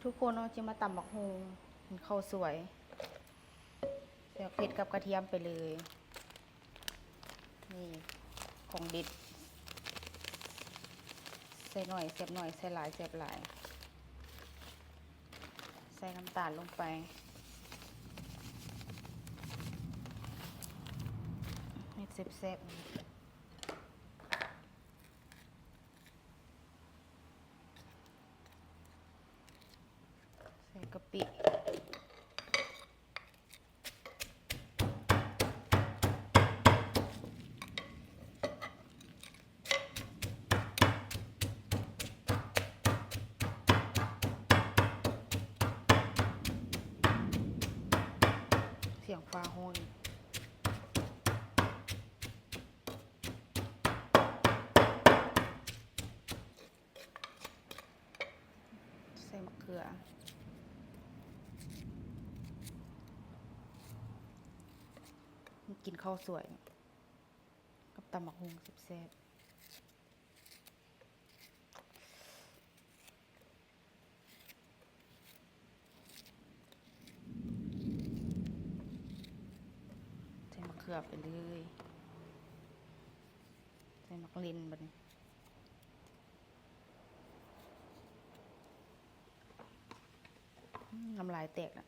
ທຸກຄົນເນາະ ຈະມາຕຳບັກຫຸ່ງ ກິນເຂົ້າສວຍ ໃສ່ບັກເຜັດກັບກະທຽມໄປເລີຍ. ນີ້ຂອງເດັດ ໃສ່ໜ້ອຍແຊບໜ້ອຍ ໃສ່ຫຼາຍແຊບຫຼາຍ. ໃສ່ນ້ຳຕານລົງໄປ ເຮັດແຊບໆ. ໃສ່ກະປິ ສຽງຟ້າຮ້ອງ. ໃສ່ໝາກເຂືອ ກິນເຂົ້າສວຍກັບຕຳບັກຫຸ່ງແຊບໆ. ໃສ່ໝາກເຂືອໄປເລີຍ ໃສ່ໝາກເລັ່ນບັດນີ້. ອືມ ນ້ຳລາຍແຕກລະ.